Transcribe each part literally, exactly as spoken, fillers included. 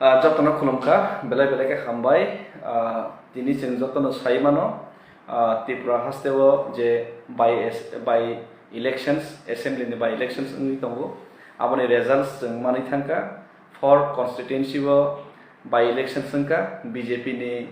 Ah, jotono khulumkha, belai belai khe hambai. Ah, tini chwng jotono sai mano, ah, Tripura hasteo je by es-, by elections, assembly ni by elections wngwi tongo. Aboni results chwng manwi thangkha. Four constituency o by elections wngkha, B J P ni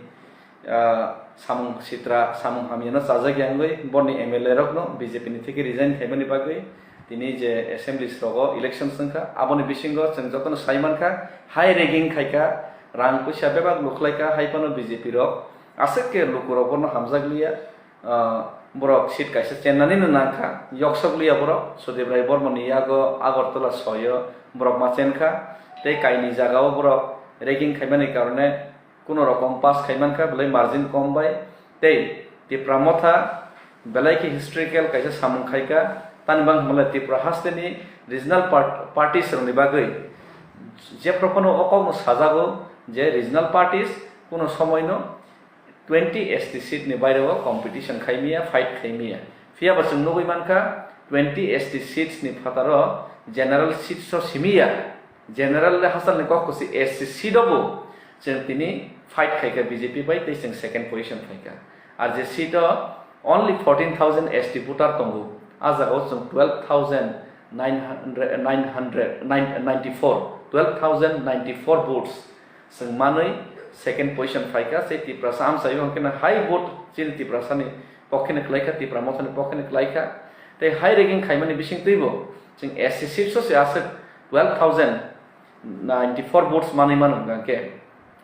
ah, samung sitra, samung hamyano chajak yangwi borni M L A rokno B J P ni theke resign khaimani bagwi tini je assemblies rogo election wngkha, aboni bisingo chwng jotono sai mankha, hai rigging khaikha, rang puisa bebak lukhlaikha, hai phano B J P rok aswk khe lukurok bono hamjakliya, ah, borok seat kaisa chennani no nangkha, yoksokliya borok, Sudip Rai Bormani yago Agartala soyo borok ma chenkha, tei kaini jagao borok rigging khaimani karone, kuno rokom pass khai mankha, belai margin kom bai, tei Tipra Motha belai khe historical kaisa samung khaikha, tani bang hwnle Tripura hasteni regional part-, parties rokni bagwi jephru phano o kokno sajago je regional parties kuno somoino twenty S T seat ni baireo competition khaimiya, fight khaimiya. Phiya bo chwng nugwi mankha, twenty S T seats ni phataro general seats o simiya. General le hachal ni kok kwchwi S C seat o bo chwng tini fight khaikha B J P bai tei chwng second position phaikha. Ar je seat o only fourteen thousand S T voter tongo, a jagao chwng twelve thousand nine hundred, nine hundred, nine, ninety-four, twelve thousand ninety-four votes chwng manwi second position phaikha. Sei Tiprasa amchaio hwnkhe no high vote chini Tiprasani pokheno kwlaikha, Tipra Mothani pokheno kwlaikha. Tei high ranking khaimani bisingtwibo chwng S C seats o se aswk twelve thousand ninety-four votes manwi mano hwnkha khe,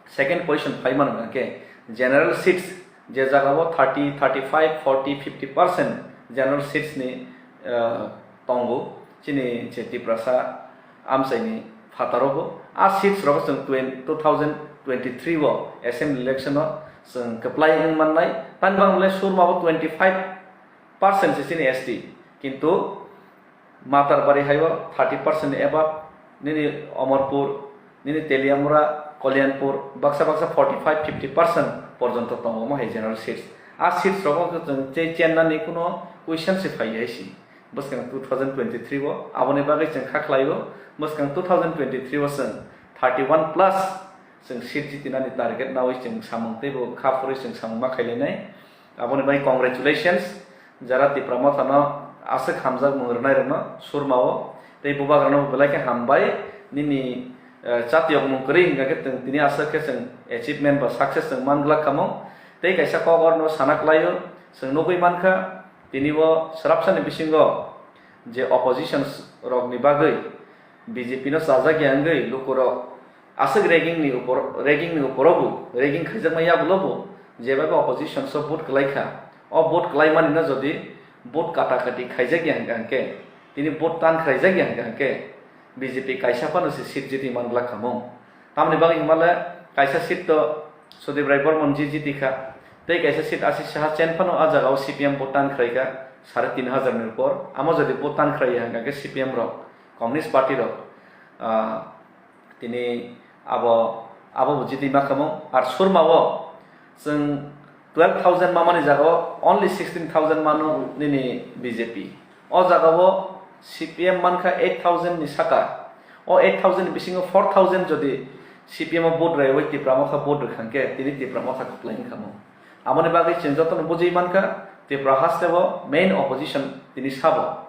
second position phai mano hwnkha khe, general seats je jagao thirty, thirty-five, forty, fifty percent general seats ni, ah, tongo chini je Tiprasa amchaini phataro. A seats rogo chwng twen-, two thousand twenty-three o assembly election o chwng kwplai wng mannai, tani bang le Surma bo twenty-five percent se chini S T, kintu Matarbari hai o thirty percent ni above, nini Omorpur, nini Teliamura, Kalyanpur, baksa baksa forty-five, fifty percent porjonto tongo mo hai general seats. A seats rogo chwng tei chennani kuno question se phai hai si. Bwskang two thousand twenty-three o, aboni bagwi chwng kha khlai o, bwskang two thousand twenty-three o chwng thirty-one plus chwng seat jitinani target nawi chwng samung teibo kha phurwi chwng samung ma khailainai. Aboni bagwi congratulations, jara Tipra Mothano aswk hamjak mung rwnai rokno Surma o, tei bubagrano belai khe hambai, nini, eh, chatiyok mung kwrwi hwnkha khe chwng tini aswk khe chwng achievement ba success chwng man glak kamo. Tei kaisa kok orno sana klai o, chwng nugwi mankha, tini bo swrapsani bisingo je oppositions rokni bagwi B J P no chajak ya wngwi lukurok aswk ragging ni upor, ragging ni uporo bo, ragging khaijakma yagulo bo, jeba bo opposition so vote kwlai kha. O vote kwlai mani no jodi vote kata kati khaijak ya hwnkha hwnkhe, tini vote tan khaijak ya hwnkha hwnkhe, B J P kaisa phano se seat jiti man glak kha mo. Tamoni bagwi hwnba le kaisa seat to Sudip Rai Bormon ji jiti kha, tei kaisa seat asi saha chen phano a jagao C P M vote tan khlai kha sare tin hajar ni upor. Amo jodi vote tan khlai ya hwnkha khe C P M rok, Communist Party rok, ah, tini abo, abo bo jiti ma kha mo. Ar Surma o chwng twelve thousand mamani jagao only sixteen thousand mano nini B J P. O jagao C P M mankha eight thousand ni saka. O eight thousand ni bisingo four thousand jodi C P M o vote raiwi Tipra Motha vote rwkha hwnkhe tini Tipra Motha kwplai wngkha mo. Aboni bagwi chwng jotono bujui mankha Tipra hasteo main opposition tini sabo.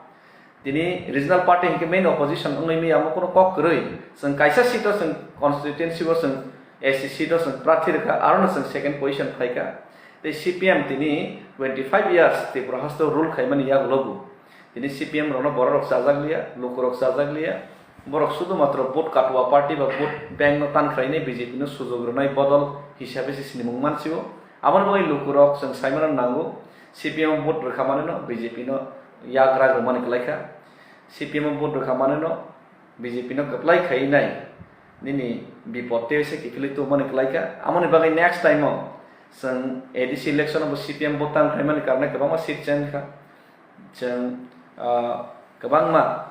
Tini regional party hinkhe main opposition wngwi maya omo kuno kok kwrwi. Chwng kaisa seat o chwng constituency o chwng S C seat o chwng prarthi rwkha, arono chwng second position phaikha. Tei C P M tini twenty-five years Tripura hasteo rule khaimani yagulo bo. Tini C P M rokno borok rok chajakliya, lukurok chajakliya. Borok sudhumatro vote katua party ba vote bank no tan khlainai B J P no sujok rwnai bodol hisabe se sinimung mansio. Aboni bagwi lukurok chwng saimano nango, C P M vote rwkha manwi no B J P no yagra rwmani kwlaikha. C P M vote rwkha manwi no B J P no kwplai khai nai nini bipod tei se kiphilwi tongmani kwlaikha. Amoni bagwi next time o chwng A D C election o bo C P M vote tang khlaimani karne kwbangma seat chengkha. Chwng, ah, kwbangma,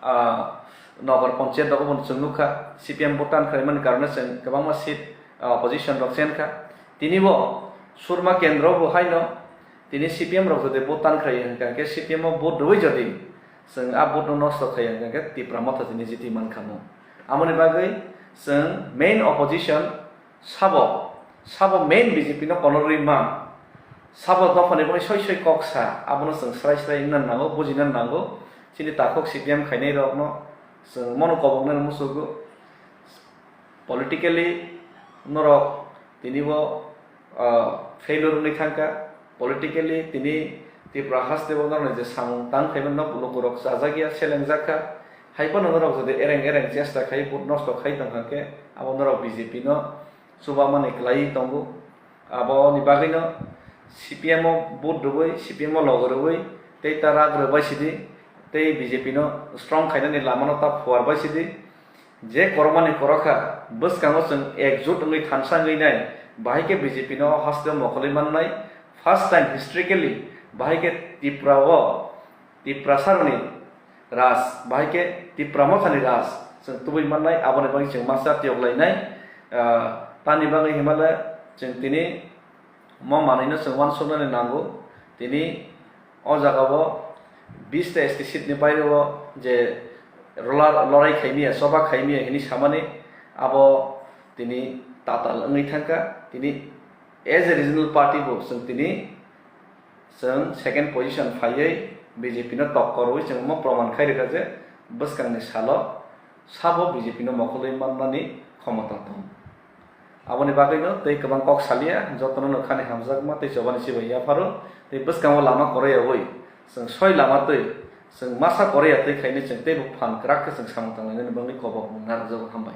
ah, nogor ponchayat rogo bo chwng nukha, C P M vote tan khlaimani karone chwng kwbangma seat, ah, opposition rok chenkha. Tini bo Surma kendro bo haino tini C P M rok jodi vote tan khlai hwnkha khe C P M o vote rwui jodi chwng a vote no nosto khai hwnkha khe Tipra Motha tini jiti mankha mo. Amoni bagwi Chwng main opposition sabo, sabo main B J P no kono rwi man, sabo dophani bagwi soi soi kok sa, abono chwng srai srai wngna nango, bujina nango. Chini takhuk C P M khainai rokno chwng mono koboknani muchungo. Politically norok tini bo, ah, failure wngwi thangkha. Politically tini Tripura haste bo norokni je samung tang khaimani no lukurok chajakya, selengjak kha. Hai phano norok jodi ereng ereng chesta khai, vote nosto khai tong kha khe, abo norok B J P no chubamani kwlaiwi tongo. Aboni bagwino C P M o vote rwui, C P M o logo rwui, tei ta rak rwbai sidi, tei B J P no strong khainani lamano ta phuarbai sidi. Je kormani korokha, bwskango chwng ekjut wngwi thansa wngwi nai, bahai khe B J P no hasteo mokolwi mannai. First time historically, bahai khe Tripura o, Tiprasaroni raj, bahai khe Tipra Mothani raj chwng tubui mannai, aboni bagwi chwng masa tiyok lainai. Ah, tani bagwi himale chwng tini mo manwino chwng uansuknani nango. Tini o jagao bis ta S T seat ni baireo je rola-, lorai khaimiya, choba khaimiya hinwi samani abo tini tatal wngwi thangkha. Tini as a regional party bo chwng tini chwng second position phaiwi B J P no tokkorwi chwng omo proman khai rwkha je bwskangni salo sabo B J P no mokolwi mannani khomota tong. Aboni bagwino tei kwbang kok saliya, jotono no khani hamjakma tei chobani chibai yapharo, tei bwskango lama kwrwi yawi chwng soi lama twi chwng masa kwrwi ya twi khainwi chwng teibo phan kwrak khe chwng samung tanglainani bagwi kobok narwkjago. Hambai.